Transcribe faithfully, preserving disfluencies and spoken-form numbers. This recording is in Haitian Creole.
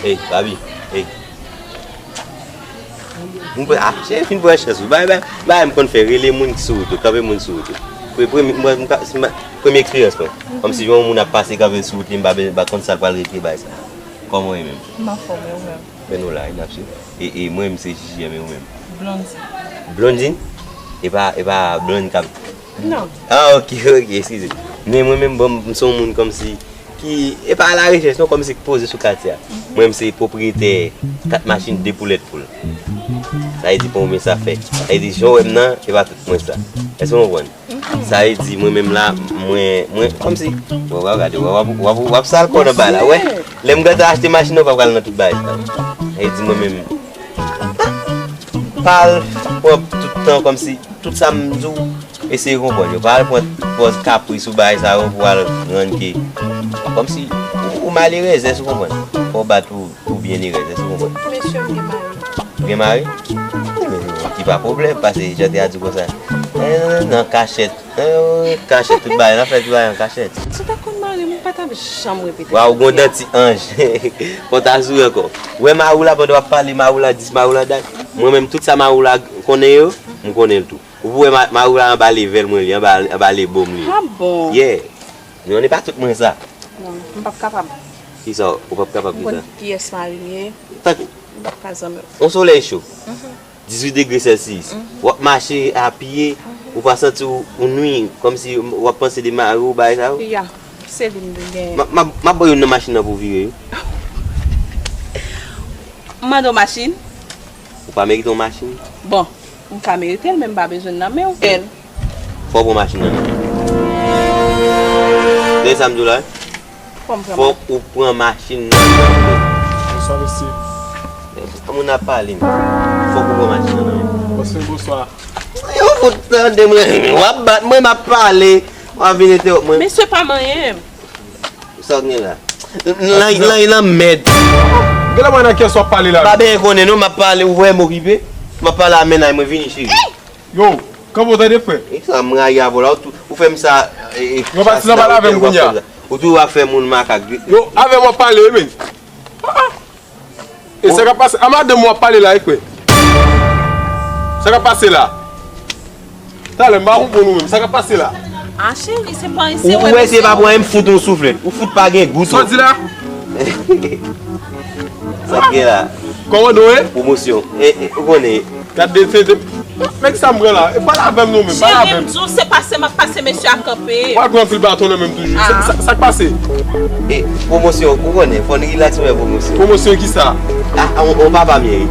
Ey, Babi, ey. M kwè, ah, cheri, fin pran chans ou. Bay, bay, bay, m konn fè rele moun ki sou wout yo, kanpe moun sou wout yo. Pre-, premye, mwen, m ka, si m, premye eksperyans mwen. Kòmsi yon moun ap pase kanpe sou wout li, m pa, pa konn sa l pral rete bay sa. Kòman w ye menm? M anfòm, e ou menm? Men nou la, n ap swiv. E, e mwen, m se J J M, e ou menm? Blondine. Blondine? E pa, e pa Blondine k ap Non. Ah, ok, ok, eskize. Men mwen menm, bon, m se yon moun kòmsi ki, e pa alarechèch non, kòmsi k poze sou katye a. Mwen, m se pwopriyetè kat machin, de poulèt poul. Sa vle di, pou mwen sa fè. Sa vle di, jan w wè m nan, e pa tout mwen sa. Èske w konprann? Sa vle di, mwen menm la, mwen, mwen, kòmsi, w ap gade, w ap, w ap, w ap sal kò nan bagay la, wè. Lè m gentan achte machin nan, w pa pral nan tout bagay sa. Sa vle di, mwen menm, pa al pran tout tan kòmsi, tout sa m di w, eseye konprann yo. Pa al pran pòz kapris ou bagay sa yo pou al rann ke, kòmsi, ou, ou malerèz, èske w konprann? Fò w bat ou, ou byen erèz, èske w konprann? Mesye, m gen mari. Ou gen mari? Ki pa pwoblèm, pase jan te a di konsa. Eh, nan kachèt. Eh, kachèt tout bagay, nan fè tout bagay an kachèt. Si w ta konn mari m, ou pa t ap janm repete. Waw, ou gon danti anj. Fò w ta souri ankò. Ou wè mari w la, pandan w ap pale mari w la, dis mari w la dat. Mwen menm, tout sa mari w la konnen yo, m konnen l tou. Ou pou wè ma-, mari w la anba levèl mwen li, anba, anba lebo m li. Ah bon? Yeah. Non, e pa tout mwen sa. Non, m p ap kapab. Kisa, ou p ap kapab kisa? M konn kiyès mari m ye. Tank. M p ap ka zanmi w. On solèy cho. Dizuit degre Celsius. W ap mache a pye, ou pa santi w, ou nwi, kòmsi w ap panse de mari w, bagay sa yo. Ya, se li m te genyen. M ap, m ap, m ap ba w youn nan machin nan pou w vire wi. M mande w machin? Ou pa merite yon machin? Bon, m ka merite l, men m pa bezwen l nan men w. Fò w pran machin nan men m. Tande sa m di w la wi. Fò m pran Fòk ou pran machin nan. Bonswa, mesye. Moun ap pale, men. Fòk ou pran machin nan, men. Mesye, bonswa. Yo, fout tande mwen. W ap bat mwen, m ap pale. W ap vin entewòp mwen. Mesye pa manyen m. Sa w gen la? Lan, lan, lan mèd. Gen la mwen nan kiyès w ap pale la? Pa byen konnen, non, m ap pale, ou wè m okipe. M ap pale a mennaj mwen, vini, cheri. Yo, kanpe w tande, frè. E sa m rayi avè w la, ou tou, ou fè m sa, e, e, Yo, pa ti nan pale avè m kounye a. Ou tou ap fè moun makak. Yo, avè m w ap pale, men. Ah, ah. E sa k ap pase? A madanm w ap pale la, e, frè. Sa k ap pase la? Talè, m pa konprann ou menm. Sa k ap pase la? Ah, cheri, se pa, se Ou, ou wè se pa pou anyen m fout yon souflèt. Ou fout pa gen gou tou. Sa w di la? Sa k gen la? Kòmandan w ye? Pwomosyon. E, e, ou konnen. Gade de, de, nèg sa m pran la. E pale avè m non menm, pale avè m. Cheri, m di w se pase m ap pase mesye a kanpe. W al pran anpil baton nan men m toujou. Sa, sa, sa k pase? E, pwomosyon, ou konnen, fò n rilaks, men pwomosyon. Pwomosyon kisa? Ah, on, on papa m ye.